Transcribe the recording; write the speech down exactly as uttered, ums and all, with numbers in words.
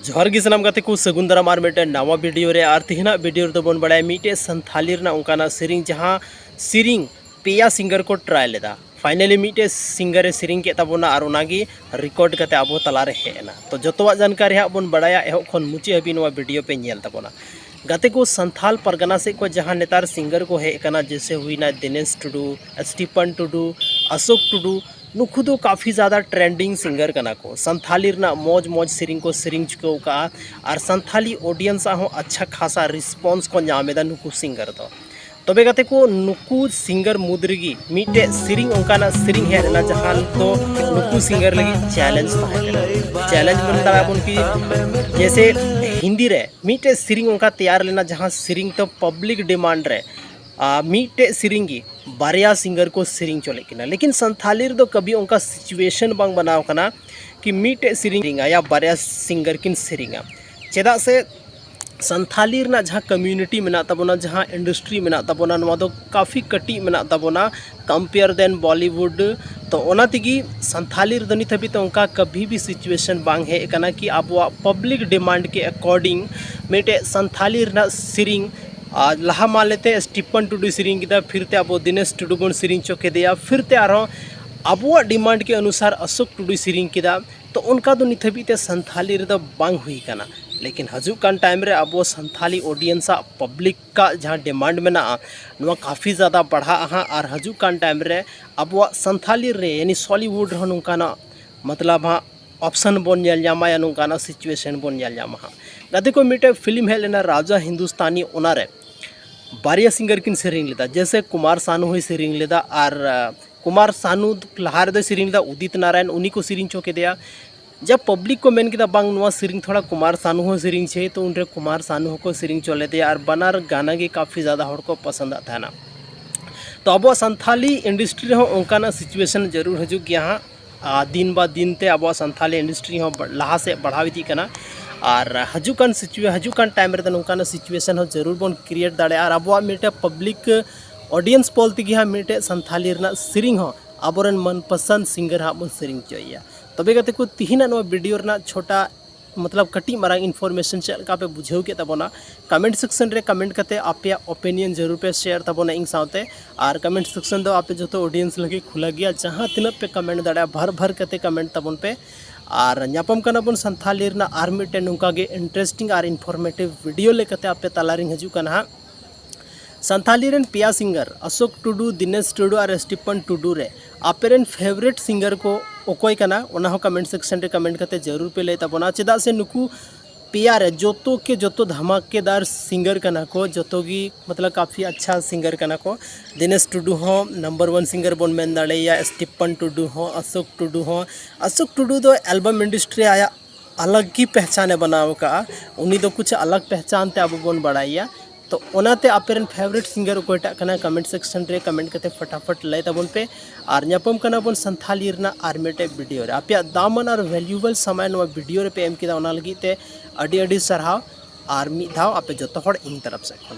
ᱡᱚᱦᱟᱨ ᱜᱮ ᱥᱟᱱᱟᱢ ᱜᱟᱛᱮ ᱠᱚ, ᱥᱟᱹᱜᱩᱱ ᱫᱟᱨᱟᱢ ᱟᱨ ᱢᱤᱫᱴᱮᱱ ᱱᱟᱣᱟ ᱵᱷᱤᱰᱤᱭᱳ ᱨᱮ᱾ ᱟᱨ ᱛᱮᱦᱮᱧᱟᱜ ᱵᱷᱤᱰᱤᱭᱳ ᱨᱮᱫᱚ ᱵᱚᱱ ᱵᱟᱲᱟᱭᱟ ᱢᱤᱫᱴᱮᱡ ᱥᱟᱱᱛᱷᱟᱞᱤ ᱨᱮᱱᱟᱜ ᱚᱱᱠᱟᱱᱟᱜ ᱥᱮᱨᱮᱧ, ᱡᱟᱦᱟᱸ ᱥᱮᱨᱮᱧ ᱯᱮᱭᱟ ᱥᱤᱝᱜᱟᱨ ᱠᱚ ᱴᱨᱟᱭ ᱞᱮᱫᱟ᱾ ᱯᱷᱟᱭᱱᱟᱞᱤ ᱢᱤᱫᱴᱮᱡ ᱥᱤᱝᱜᱟᱨ ᱮ ᱥᱮᱨᱮᱧ ᱠᱮᱫ ᱛᱟᱵᱚᱱᱟ ᱟᱨ ᱚᱱᱟᱜᱮ ᱨᱮᱠᱚᱨᱰ ᱠᱟᱛᱮ ᱟᱵᱚ ᱛᱟᱞᱟᱨᱮ ᱦᱮᱡ ᱮᱱᱟ᱾ ᱛᱚ ᱡᱚᱛᱚᱣᱟᱜ ᱡᱟᱱᱠᱟᱨᱤ ᱦᱟᱸᱜ ᱵᱚᱱ ᱵᱟᱲᱟᱭᱟ, ᱮᱦᱚᱵ ᱠᱷᱚᱱ ᱢᱩᱪᱟᱹᱫ ᱦᱟᱹᱵᱤᱡ ᱱᱚᱣᱟ ᱵᱷᱤᱰᱤᱭᱳ ᱯᱮ ᱧᱮᱞ ᱛᱟᱵᱚᱱᱟ᱾ ᱜᱟᱛᱮ ᱠᱚ, ᱥᱟᱱᱛᱷᱟᱞ ᱯᱟᱨᱜᱟᱱᱟ ᱥᱮᱫ ᱠᱷᱚᱱ ᱡᱟᱦᱟᱸ ᱱᱮᱛᱟᱨ ᱥᱤᱝᱜᱟᱨ ᱠᱚ ᱦᱮᱡ ᱟᱠᱟᱱᱟ, ᱡᱮᱭᱥᱮ ᱦᱩᱭᱱᱟ ᱫᱤᱱᱮᱥ ᱴᱩᱰᱩ, ᱥᱴᱤᱯᱷᱟᱱ ᱴᱩᱰᱩ, ᱟᱥᱳᱠ ᱴᱩᱰᱩ, ᱱᱩᱠᱩ ᱫᱚ ᱠᱟᱯᱷᱤ ᱡᱟᱫᱟ ᱴᱨᱮᱱᱰᱤᱝ ᱥᱤᱝᱜᱟᱨ ᱠᱟᱱᱟ ᱠᱚ᱾ ᱥᱟᱱᱛᱷᱟᱞᱤ ᱨᱮᱱᱟᱜ ᱢᱚᱡᱽ ᱢᱚᱡᱽ ᱥᱮᱨᱮᱧ ᱠᱚ ᱥᱮᱨᱮᱧ ᱪᱩᱠᱟᱹᱣ ᱠᱟᱜᱼᱟ ᱟᱨ ᱥᱟᱱᱛᱷᱟᱞᱤ ᱚᱰᱤᱭᱮᱱᱥ ᱟᱜ ᱦᱚᱸ ᱟᱪᱪᱷᱟ ᱠᱷᱟᱥᱟ ᱨᱮᱥᱯᱚᱱᱥ ᱠᱚ ᱧᱟᱢ ᱮᱫᱟ ᱱᱩᱠᱩ ᱥᱤᱝᱜᱟᱨ ᱫᱚ᱾ ᱛᱚᱵᱮ ᱜᱟᱛᱮ ᱠᱚ, ᱱᱩᱠᱩ ᱥᱤᱝᱜᱟᱨ ᱢᱩᱫᱽ ᱨᱮᱜᱮ ᱢᱤᱫᱴᱮᱡ ᱥᱮᱨᱮᱧ, ᱚᱱᱠᱟᱱᱟᱜ ᱥᱮᱨᱮᱧ ᱦᱮᱡ ᱞᱮᱱᱟ ᱡᱟᱦᱟᱸ ᱫᱚ ᱱᱩᱠᱩ ᱥᱤᱝᱜᱟᱨ ᱞᱟᱹᱜᱤᱫ ᱪᱮᱞᱮᱧᱡᱽ ᱛᱟᱦᱮᱸ ᱠᱟᱱᱟ᱾ ᱪᱮᱞᱮᱧᱡᱽ ᱢᱮᱱ ᱫᱟᱲᱮᱭᱟᱜ ᱵᱚᱱ ᱠᱤ, ᱡᱮᱭᱥᱮ ᱦᱤᱱᱫᱤ ᱨᱮ ᱢᱤᱫᱴᱮᱡ ᱥᱮᱨᱮᱧ ᱚᱱᱠᱟ ᱛᱮᱭᱟᱨ ᱞᱮᱱᱟ ᱡᱟᱦᱟᱸ ᱥᱮᱨᱮᱧ ᱫᱚ ᱯᱟᱵᱽᱞᱤᱠ ᱰᱤᱢᱟᱱᱰ ᱨᱮ ᱟᱨ ᱢᱤᱫᱴᱮᱡ ᱥᱮᱨᱮᱧ ᱜᱮ ᱵᱟᱨᱭᱟ ᱥᱤᱝᱜᱟᱨ ᱠᱚ ᱥᱮᱨᱮᱧ ᱦᱚᱪᱚ ᱞᱮᱫ ᱠᱤᱱᱟ᱾ ᱞᱮᱠᱤᱱ ᱥᱟᱱᱛᱷᱟᱞᱤ ᱨᱮᱫᱚ ᱠᱟᱵᱷᱤ ᱚᱱᱠᱟ ᱥᱤᱪᱩᱭᱮᱥᱚᱱ ᱵᱟᱝ ᱵᱮᱱᱟᱣ ᱠᱟᱱᱟ ᱠᱤ ᱢᱤᱫᱴᱮᱡ ᱥᱮᱨᱮᱧ ᱨᱮ ᱟᱭᱟ ᱵᱟᱨᱭᱟ ᱥᱤᱝᱜᱟᱨ ᱠᱤᱱ ᱥᱮᱨᱮᱧᱟ᱾ ᱪᱮᱫᱟᱜ ᱥᱮ ᱥᱟᱱᱛᱷᱟᱞᱤ ᱨᱮᱱᱟᱜ ᱡᱟᱦᱟᱸ ᱠᱚᱢᱤᱭᱩᱱᱤᱴᱤ ᱢᱮᱱᱟᱜ ᱛᱟᱵᱚᱱᱟ, ᱡᱟᱦᱟᱸ ᱤᱱᱰᱟᱥᱴᱨᱤ ᱢᱮᱱᱟᱜ ᱛᱟᱵᱚᱱᱟ, ᱱᱚᱣᱟ ᱫᱚ ᱠᱟᱯᱷᱤ ᱠᱟᱹᱴᱤᱡ ᱢᱮᱱᱟᱜ ᱛᱟᱵᱚᱱᱟ ᱠᱚᱢᱯᱮᱭᱟᱨ ᱫᱮᱱ ᱵᱚᱞᱤᱣᱩᱰ᱾ ᱛᱚ ᱚᱱᱟ ᱛᱮᱜᱮ ᱥᱟᱱᱛᱷᱟᱞᱤ ᱨᱮᱫᱚ ᱱᱤᱛ ᱦᱟᱹᱵᱤᱡ ᱛᱮ ᱚᱱᱠᱟ ᱠᱟᱵᱷᱤ ᱵᱷᱤ ᱥᱤᱪᱩᱭᱮᱥᱚᱱ ᱵᱟᱝ ᱦᱮᱡ ᱟᱠᱟᱱᱟ ᱠᱤ ᱟᱵᱚᱣᱟᱜ ᱯᱟᱵᱽᱞᱤᱠ ᱰᱤᱢᱟᱱᱰ ᱠᱮ ᱟᱠᱚᱨᱰᱤᱝ ᱢᱤᱫᱴᱮᱡ ᱥᱟᱱᱛᱷᱟᱞᱤ ᱨᱮᱱᱟᱜ ᱥᱮᱨᱮᱧ ᱟᱨ ᱞᱟᱦᱟ ᱢᱟᱞᱮ ᱛᱮ ᱥᱴᱤᱯᱷᱟᱱ ᱴᱩᱰᱩᱭ ᱥᱮᱨᱮᱧ ᱠᱮᱫᱟ, ᱯᱷᱤᱨ ᱛᱮ ᱟᱵᱚ ᱫᱤᱱᱮᱥ ᱴᱩᱰᱩ ᱵᱚᱱ ᱥᱮᱨᱮᱧ ᱦᱚᱪᱚ ᱠᱮᱫᱮᱭᱟ, ᱯᱷᱤᱨ ᱛᱮ ᱟᱨᱦᱚᱸ ᱟᱵᱚᱣᱟᱜ ᱰᱤᱢᱟᱱᱰ ᱠᱮ ᱚᱱᱩᱥᱟᱨ ᱟᱥᱳᱠ ᱴᱩᱰᱩᱭ ᱥᱮᱨᱮᱧ ᱠᱮᱫᱟ᱾ ᱛᱚ ᱚᱱᱠᱟ ᱫᱚ ᱱᱤᱛ ᱦᱟᱹᱵᱤᱡ ᱛᱮ ᱥᱟᱱᱛᱷᱟᱞᱤ ᱨᱮᱫᱚ ᱵᱟᱝ ᱦᱩᱭ ᱠᱟᱱᱟ᱾ ᱞᱮᱠᱤᱱ ᱦᱤᱡᱩᱜ ᱠᱟᱱ ᱴᱟᱭᱤᱢ ᱨᱮ ᱟᱵᱚ ᱥᱟᱱᱛᱷᱟᱞᱤ ᱚᱰᱤᱭᱮᱱᱥ ᱟᱜ ᱯᱟᱵᱽᱞᱤᱠ ᱟᱜ ᱡᱟᱦᱟᱸ ᱰᱤᱢᱟᱱᱰ ᱢᱮᱱᱟᱜᱼᱟ, ᱱᱚᱣᱟ ᱠᱟᱯᱷᱤ ᱡᱟᱫᱟ ᱵᱟᱲᱦᱟᱜᱼᱟ ᱦᱟᱸᱜ᱾ ᱟᱨ ᱦᱤᱡᱩᱜ ᱠᱟᱱ ᱴᱟᱭᱤᱢ ᱨᱮ ᱟᱵᱚᱣᱟᱜ ᱥᱟᱱᱛᱷᱟᱞᱤ ᱨᱮ ᱭᱟᱱᱤ ᱥᱚᱞᱤᱣᱩᱰ ᱨᱮᱦᱚᱸ ᱱᱚᱝᱠᱟᱱᱟᱜ ᱢᱚᱛᱞᱚᱵ ᱦᱟᱸᱜ ᱚᱯᱥᱚᱱ ᱵᱚᱱ ᱧᱮᱞ ᱧᱟᱢᱟ ᱭᱟ ᱱᱚᱝᱠᱟᱱᱟᱜ ᱥᱤᱪᱩᱭᱮᱥᱚᱱ ᱵᱚᱱ ᱧᱮᱞ ᱧᱟᱢᱟ ᱦᱟᱸᱜ᱾ ᱜᱟᱛᱮ ᱠᱚ, ᱢᱤᱫᱴᱮᱡ ᱯᱷᱤᱞᱢ ᱦᱮᱡ ᱞᱮᱱᱟ ᱨᱟᱡᱟ ᱦᱤᱱᱫᱩᱥᱛᱟᱱᱤ, ᱚᱱᱟᱨᱮ ᱵᱟᱨᱭᱟ ᱥᱤᱝᱜᱟᱨ ᱠᱤᱱ ᱥᱮᱨᱮᱧ ᱞᱮᱫᱟ, ᱡᱮᱭᱥᱮ ᱠᱩᱢᱟᱨ ᱥᱟᱱᱩ ᱦᱚᱸᱭ ᱥᱮᱨᱮᱧ ᱞᱮᱫᱟ ᱟᱨ ᱟᱸ, ᱠᱩᱢᱟᱨ ᱥᱟᱱᱩ ᱞᱟᱦᱟ ᱨᱮᱫᱚᱭ ᱥᱮᱨᱮᱧ ᱞᱮᱫᱟ, ᱩᱫᱤᱛ ᱱᱟᱨᱟᱭᱚᱱ ᱩᱱᱤ ᱠᱚ ᱥᱮᱨᱮᱧ ᱦᱚᱪᱚ ᱠᱮᱫᱮᱭᱟ᱾ ᱡᱟ ᱯᱟᱵᱽᱞᱤᱠ ᱠᱚ ᱢᱮᱱ ᱠᱮᱫᱟ, ᱵᱟᱝ, ᱱᱚᱣᱟ ᱥᱮᱨᱮᱧ ᱛᱷᱚᱲᱟ ᱠᱩᱢᱟᱨ ᱥᱟᱱᱩ ᱦᱚᱸ ᱥᱮᱨᱮᱧ ᱪᱟᱹᱭ, ᱛᱚ ᱩᱱᱨᱮ ᱠᱩᱢᱟᱨ ᱥᱟᱱᱩ ᱦᱚᱸᱠᱚ ᱥᱮᱨᱮᱧ ᱦᱚᱪᱚ ᱞᱮᱫᱮᱭᱟ ᱟᱨ ᱵᱟᱱᱟᱨ ᱜᱟᱱᱟ ᱜᱮ ᱠᱟᱯᱷᱤ ᱡᱟᱫᱟ ᱦᱚᱲ ᱠᱚ ᱯᱚᱥᱚᱸᱫᱟᱜ ᱛᱟᱦᱮᱱᱟ᱾ ᱛᱚ ᱟᱵᱚᱣᱟᱜ ᱥᱟᱱᱛᱷᱟᱞᱤ ᱤᱱᱰᱟᱥᱴᱨᱤ ᱨᱮᱦᱚᱸ ᱚᱱᱠᱟᱱᱟᱜ ᱥᱤᱪᱩᱭᱮᱥᱚᱱ ᱡᱟᱹᱨᱩᱲ ᱦᱤᱡᱩᱜ ᱜᱮᱭᱟ ᱦᱟᱸᱜ᱾ ᱟᱨ ᱫᱤᱱ ᱵᱟ ᱫᱤᱱ ᱛᱮ ᱟᱵᱚᱣᱟᱜ ᱥᱟᱱᱛᱷᱟᱞᱤ ᱤᱱᱰᱟᱥᱴᱨᱤ ᱦᱚᱸ ᱵᱟ-, ᱞᱟᱦᱟ ᱥᱮᱫ ᱵᱟᱲᱦᱟᱣ ᱤᱫᱤᱜ ᱠᱟᱱᱟ᱾ ᱟᱨ ᱦᱤᱡᱩᱜ ᱠᱟᱱ ᱥᱤᱪᱩᱭᱮ-, ᱦᱤᱡᱩᱜ ᱠᱟᱱ ᱴᱟᱭᱤᱢ ᱨᱮᱫᱚ ᱱᱚᱝᱠᱟᱱᱟᱜ ᱥᱤᱪᱩᱭᱮᱥᱚᱱ ᱦᱚᱸ ᱡᱟᱹᱨᱩᱲ ᱵᱚᱱ ᱠᱨᱤᱭᱮᱴ ᱫᱟᱲᱮᱭᱟᱜᱼᱟ᱾ ᱟᱨ ᱟᱵᱚᱣᱟᱜ ᱢᱤᱫᱴᱮᱡ ᱯᱟᱵᱽᱞᱤᱠ ᱚᱰᱤᱭᱮᱱᱥ ᱯᱚᱞ ᱛᱮᱜᱮ ᱦᱟᱸᱜ ᱢᱤᱫᱴᱮᱡ ᱥᱟᱱᱛᱷᱟᱞᱤ ᱨᱮᱱᱟᱜ ᱥᱮᱨᱮᱧ ᱦᱚᱸ ᱟᱵᱚᱨᱮᱱ ᱢᱚᱱᱯᱚᱥᱚᱱᱫ ᱥᱤᱝᱜᱟᱨ ᱦᱟᱸᱜ ᱵᱚᱱ ᱥᱮᱨᱮᱧ ᱦᱚᱪᱚᱭᱮᱭᱟ᱾ ᱛᱚᱵᱮ ᱜᱟᱛᱮ ᱠᱚ, ᱛᱤᱦᱤᱧᱟᱜ ᱱᱚᱣᱟ ᱵᱷᱤᱰᱤᱭᱳ ᱨᱮᱱᱟᱜ ᱪᱷᱳᱴᱟ ᱢᱚᱛᱞᱚᱵ ᱠᱟᱹᱴᱤᱡ ᱢᱟᱨᱟᱝ information ᱪᱮᱫ ᱞᱮᱠᱟ ᱯᱮ ᱵᱩᱡᱷᱟᱹᱣ ᱠᱮᱫ ᱛᱟᱵᱚᱱᱟ, comment section ᱨᱮ comment ᱠᱟᱛᱮ ᱟᱯᱮᱭᱟᱜ opinion ᱡᱟᱹᱨᱩᱲ ᱯᱮ share ᱛᱟᱵᱚᱱᱟ ᱤᱧ ᱥᱟᱶᱛᱮ᱾ ᱟᱨ comment section ᱫᱚ ᱟᱯᱮ ᱡᱚᱛᱚ audience ᱞᱟᱹᱜᱤᱫ ᱠᱷᱩᱞᱟ ᱜᱮᱭᱟ, ᱡᱟᱦᱟᱸ ᱛᱤᱱᱟᱹᱜ ᱯᱮ comment ᱫᱟᱲᱮᱭᱟᱜᱼᱟ ᱵᱷᱟᱨ ᱵᱷᱟᱨ ᱠᱟᱛᱮ comment ᱛᱟᱵᱚᱱ ᱯᱮ᱾ ᱟᱨ ᱧᱟᱯᱟᱢ ᱠᱟᱱᱟ ᱵᱚᱱ ᱥᱟᱱᱛᱷᱟᱞᱤ ᱨᱮᱱᱟᱜ ᱟᱨ ᱢᱤᱫᱴᱮᱱ ᱱᱚᱝᱠᱟ ᱜᱮ interesting ᱟᱨ informative video ᱞᱮᱠᱟᱛᱮ ᱟᱯᱮ ᱛᱟᱞᱟᱨᱤᱧ ᱦᱤᱡᱩᱜ ᱠᱟᱱᱟ ᱦᱟᱸᱜ᱾ ᱥᱟᱱᱛᱷᱟᱞᱤ ᱨᱮᱱ ᱯᱮᱭᱟ singer ᱚᱥᱳᱠ ᱴᱩᱰᱩ, ᱫᱤᱱᱮᱥ ᱴᱩᱰᱩ ᱟᱨ ᱥᱴᱤᱯᱷᱟᱱ ᱴᱩᱰᱩ ᱨᱮ ᱟᱯᱮ ᱨᱮᱱ favourite singer ᱠᱚ ᱚᱠᱚᱭ ᱠᱟᱱᱟ, ᱚᱱᱟ ᱦᱚᱸ comment section ᱨᱮ comment ᱠᱟᱛᱮ ᱡᱟᱹᱨᱩᱲ ᱯᱮ ᱞᱟᱹᱭ ᱛᱟᱵᱚᱱᱟ᱾ ᱪᱮᱫᱟᱜ ᱥᱮ ᱱᱩᱠᱩ ᱯᱮᱭᱟ ᱨᱮ ᱡᱚᱛᱚ ᱠᱮ ᱡᱚᱛᱚ ᱫᱷᱟᱢᱟᱠᱮᱫᱟᱨ singer ᱠᱟᱱᱟ ᱠᱚ, ᱡᱚᱛᱚ ᱜᱮ ᱢᱚᱛᱞᱚᱵ ᱠᱟᱯᱷᱤ ᱟᱪᱪᱷᱟ singer ᱠᱟᱱᱟ ᱠᱚ᱾ ᱫᱤᱱᱮᱥ ᱴᱩᱰᱩ ᱦᱚᱸ number one singer ᱵᱚᱱ ᱢᱮᱱ ᱫᱟᱲᱮᱭᱟᱭᱟ, ᱥᱴᱤᱯᱷᱟᱱ ᱴᱩᱰᱩ ᱦᱚᱸ, ᱚᱥᱳᱠ ᱴᱩᱰᱩ ᱦᱚᱸ᱾ ᱚᱥᱳᱠ ᱴᱩᱰᱩ ᱫᱚ album industry ᱨᱮ ᱟᱭᱟᱜ ᱟᱞᱟᱜᱽ ᱜᱮ ᱯᱮᱦᱪᱟᱱᱮ ᱵᱮᱱᱟᱣ ᱟᱠᱟᱫᱼᱟ, ᱩᱱᱤ ᱫᱚ ᱠᱩᱪ ᱟᱞᱟᱜᱽ ᱯᱮᱦᱪᱟᱱ ᱛᱮ ᱟᱵᱚ ᱵᱚᱱ ᱵᱟᱲᱟᱭᱮᱭᱟ᱾ ᱛᱚ ᱚᱱᱟᱛᱮ ᱟᱯᱮ ᱨᱮᱱ favourite singer ᱚᱠᱚᱭᱴᱟᱜ ᱠᱟᱱᱟ, comment section ᱨᱮ comment ᱠᱟᱛᱮ ᱯᱷᱟᱴᱟᱯᱷᱟᱴ ᱞᱟᱹᱭ ᱛᱟᱵᱚᱱ ᱯᱮ᱾ ᱟᱨ ᱧᱟᱯᱟᱢ ᱠᱟᱱᱟ ᱵᱚᱱ ᱥᱟᱱᱛᱷᱟᱞᱤ ᱨᱮᱱᱟᱜ ᱟᱨ ᱢᱤᱫᱴᱮᱡ video ᱨᱮ᱾ ᱟᱯᱮᱭᱟᱜ ᱫᱟᱢᱟᱱ ᱟᱨ valuable ᱥᱚᱢᱚᱭ ᱱᱚᱣᱟ video ᱨᱮ ᱯᱮ ᱮᱢ ᱠᱮᱫᱟ, ᱚᱱᱟ ᱞᱟᱹᱜᱤᱫ ᱛᱮ ᱟᱹᱰᱤ ᱟᱹᱰᱤ ᱥᱟᱨᱦᱟᱣ᱾ ᱟᱨ ᱢᱤᱫ ᱫᱷᱟᱣ ᱟᱯᱮ ᱡᱚᱛᱚ ᱦᱚᱲ ᱤᱧ ᱛᱚᱨᱚᱯ ᱥᱮᱫ ᱠᱷᱚᱱ